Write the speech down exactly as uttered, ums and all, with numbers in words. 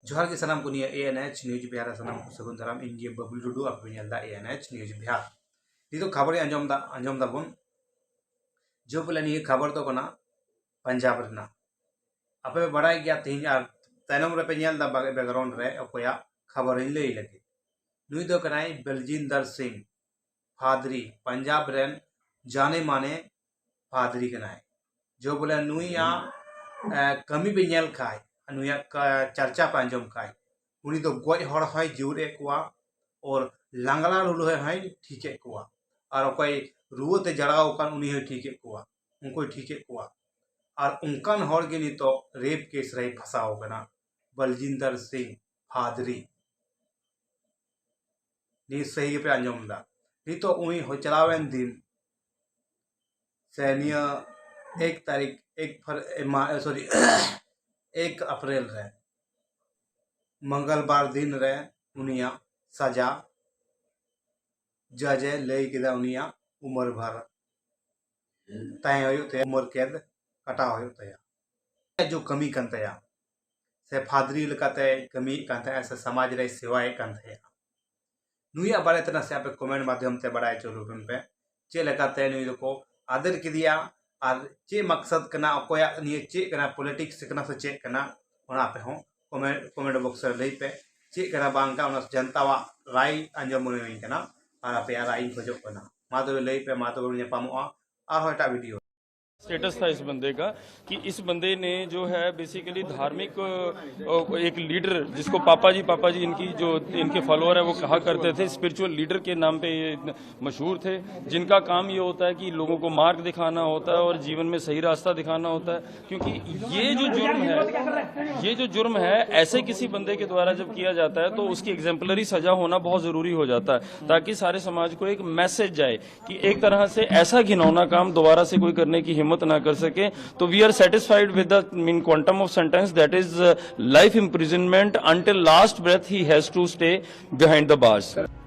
ᱡᱚᱦᱟᱨ ᱜᱮ ᱥᱟᱱᱟᱢ ᱠᱚ ᱱᱤᱭᱟᱹ A N H News Bihar ᱨᱮ ᱥᱟᱱᱟᱢ ᱠᱚ ᱥᱟᱹᱜᱩᱱ ᱫᱟᱨᱟᱢ᱾ ᱤᱧ ᱜᱮ ᱵᱟᱵᱞᱩ ᱴᱩᱰᱩ, ᱟᱯᱮ ᱯᱮ ᱧᱮᱞ ᱮᱫᱟ A N H News Bihar. ᱱᱤᱛᱚᱜ ᱠᱷᱚᱵᱚᱨ ᱤᱧ ᱟᱸᱡᱚᱢ ᱫᱟ, ᱟᱸᱡᱚᱢ ᱫᱟᱵᱚᱱ᱾ ᱡᱮ ᱵᱚᱞᱮ ᱱᱤᱭᱟᱹ ᱠᱷᱚᱵᱚᱨ ᱫᱚ ᱠᱟᱱᱟ ᱯᱟᱧᱡᱟᱵᱽ ᱨᱮᱱᱟᱜ᱾ ᱟᱯᱮ ᱯᱮ ᱵᱟᱲᱟᱭ ᱜᱮᱭᱟ ᱛᱮᱦᱮᱧ ᱟᱨ ᱛᱟᱭᱱᱚᱢ ᱨᱮᱯᱮ ᱧᱮᱞ ᱫᱟ ᱵᱟᱜ-, background ᱨᱮ ᱚᱠᱚᱭᱟᱜ ᱠᱷᱚᱵᱚᱨ ᱤᱧ ᱞᱟᱹᱭ ᱞᱟᱹᱜᱤᱫ᱾ ᱱᱩᱭ ᱫᱚ ᱠᱟᱱᱟᱭ ᱵᱟᱞᱡᱤᱱᱫᱟᱨ ᱥᱤᱝ ᱯᱷᱟᱫᱽᱨᱤ, ᱯᱟᱧᱡᱟᱵᱽ ᱨᱮᱱ ᱡᱟᱱᱮ ᱢᱟᱱᱮ ᱯᱟᱫᱽᱨᱤ ᱠᱟᱱᱟᱭ᱾ ᱡᱚ ᱵᱚᱞᱮ ᱱᱩᱭᱟᱜ, ᱮ, ᱠᱟᱹᱢᱤ ᱯᱮ ᱧᱮᱞ ᱠᱷᱟᱡ, ᱱᱩᱭᱟᱜ ᱠᱟ-, ᱪᱟᱨᱪᱟ ᱯᱮ ᱟᱸᱡᱚᱢ ᱠᱷᱟᱡ, ᱩᱱᱤ ᱫᱚ ᱜᱚᱡ ᱦᱚᱲ ᱦᱚᱸᱭ ᱡᱤᱣᱮᱫ ᱮᱫ ᱠᱚᱣᱟ, ᱟᱨ ᱞᱟᱸᱜᱽᱲᱟ ᱞᱩᱞᱦᱟᱹ ᱦᱚᱸᱭ ᱴᱷᱤᱠ ᱮᱫ ᱠᱚᱣᱟ, ᱟᱨ ᱚᱠᱚᱭ ᱨᱩᱣᱟᱹ ᱛᱮ ᱡᱟᱲᱟᱣ ᱟᱠᱟᱱ ᱩᱱᱤ ᱦᱚᱸᱭ ᱴᱷᱤᱠ ᱮᱫ ᱠᱚᱣᱟ, ᱩᱱᱠᱩᱭ ᱴᱷᱤᱠ ᱮᱫ ᱠᱚᱣᱟ᱾ ᱟᱨ ᱚᱱᱠᱟᱱ ᱦᱚᱲ ᱜᱮ ᱱᱤᱛᱚᱜ rape case ᱨᱮᱭ ᱯᱷᱟᱸᱥᱟᱣ ᱟᱠᱟᱱᱟ, ᱵᱟᱞᱡᱤᱱᱫᱟᱨ ᱥᱤᱝ ᱯᱷᱟᱫᱽᱨᱤ᱾ ᱱᱤᱭᱟᱹ ᱥᱟᱹᱦᱤ ᱜᱮᱯᱮ ᱟᱸᱡᱚᱢ ᱮᱫᱟ᱾ ᱱᱤᱛᱚᱜ ᱩᱱᱤ ᱦᱚ-, ᱪᱟᱞᱟᱣᱮᱱ ᱫᱤᱱ ᱥᱮ ᱱᱤᱭᱟᱹ ᱮᱠ ᱛᱟᱹᱨᱤᱠᱷ, ᱮᱠ ᱯᱷᱟᱨ-, ᱮ, ᱢᱟ-, ᱮ, sorry, ᱮᱠ ᱟᱯᱨᱤᱞ ᱨᱮ ᱢᱚᱝᱜᱚᱞᱵᱟᱨ ᱫᱤᱱ ᱨᱮ ᱩᱱᱤᱭᱟᱜ ᱥᱟᱡᱟ ᱡᱟᱡᱮ ᱞᱟᱹᱭ ᱠᱮᱫᱟ, ᱩᱱᱤᱭᱟᱜ ᱩᱢᱟᱹᱨ ᱵᱷᱟᱨ ᱛᱟᱦᱮᱸ ᱦᱩᱭᱩᱜ ᱛᱟᱭᱟ, ᱩᱢᱟᱹᱨ ᱠᱮᱫ ᱠᱟᱴᱟᱣ ᱦᱩᱭᱩᱜ ᱛᱟᱭᱟ᱾ ᱡᱚ ᱠᱟᱹᱢᱤ ᱠᱟᱱ ᱛᱟᱭᱟ, ᱥᱮ ᱯᱷᱟᱫᱽᱨᱤ ᱞᱮᱠᱟᱛᱮ ᱠᱟᱹᱢᱤᱭᱮᱫ ᱠᱟᱱ ᱛᱟᱦᱮᱸᱜᱼᱟ, ᱥᱮ ᱥᱚᱢᱟᱡᱽ ᱨᱮᱭ ᱥᱮᱣᱟᱭᱮᱫ ᱠᱟᱱ ᱛᱟᱦᱮᱸᱜᱼᱟ᱾ ᱱᱩᱭᱟᱜ ᱵᱟᱨᱮᱛᱮ ᱱᱟᱥᱮ ᱟᱯᱮ comment ᱢᱟᱫᱽᱫᱷᱚᱢ ᱛᱮ ᱵᱟᱲᱟᱭ ᱦᱚᱪᱚ ᱞᱮᱵᱚᱱ ᱯᱮ, ᱪᱮᱫ ᱞᱮᱠᱟᱛᱮ ᱱᱩᱭ ᱫᱚᱠᱚ ᱟᱫᱮᱨ ᱠᱮᱫᱮᱭᱟ ᱟᱨ ᱪᱮᱫ ᱢᱟᱠᱥᱟᱫ ᱠᱟᱱᱟ, ᱚᱠᱚᱭᱟᱜ ᱱᱤᱭᱟᱹ ᱪᱮᱫ ᱠᱟᱱᱟ, politics ᱠᱟᱱᱟ ᱥᱮ ᱪᱮᱫ ᱠᱟᱱᱟ, ᱚᱱᱟ ᱟᱯᱮ ᱦᱚᱸ comment, comment box ᱨᱮ ᱞᱟᱹᱭ ᱯᱮ᱾ ᱪᱮᱫ ᱠᱟᱱᱟ ᱵᱟᱝ ᱠᱟᱱᱟ, ᱚᱱᱟ ᱡᱚᱱᱛᱟᱣᱟᱜ ᱨᱟᱭ ᱟᱸᱡᱚᱢ ᱢᱚᱱᱮ ᱦᱩᱭ ᱠᱟᱱᱟ ᱟᱨ ᱟᱯᱮᱭᱟᱜ ᱨᱟᱭ ᱤᱧ ᱠᱷᱚᱡᱚᱜ ᱠᱟᱱᱟ᱾ ᱢᱟ ᱛᱚᱵᱮ ᱞᱟᱹᱭ ᱯᱮ, ᱢᱟ ᱛᱚᱵᱮ ᱵᱚᱱ ᱧᱟᱯᱟᱢᱚᱜᱼᱟ ᱟᱨᱦᱚᱸ ᱮᱴᱟᱜ video᱾ स्टेटस था इस बंदे का कि इस बंदे ने जो है बेसिकली धार्मिक, अ, एक लीडर जिसको पापा जी, पापा जी इनकी जो, इनके फॉलोअर है वो कहा करते थे, स्पिरिचुअल लीडर के नाम पे ये मशहूर थे, जिनका काम ये होता है कि लोगों को मार्ग दिखाना होता है और जीवन में सही रास्ता दिखाना होता है। क्योंकि ये जो जुर्म है, ये जो जुर्म है, ऐसे किसी बंदे के द्वारा जब किया जाता है तो उसकी एग्जाम्पलरी सजा होना बहुत ज़रूरी हो जाता है, ताकि सारे समाज को एक मैसेज जाए कि एक तरह से ऐसा घिनौना काम दोबारा से कोई करने की हिम्मत ना कर सके। तो we are satisfied with the mean quantum of sentence, that is, uh, life imprisonment until last breath he has to stay behind the bars.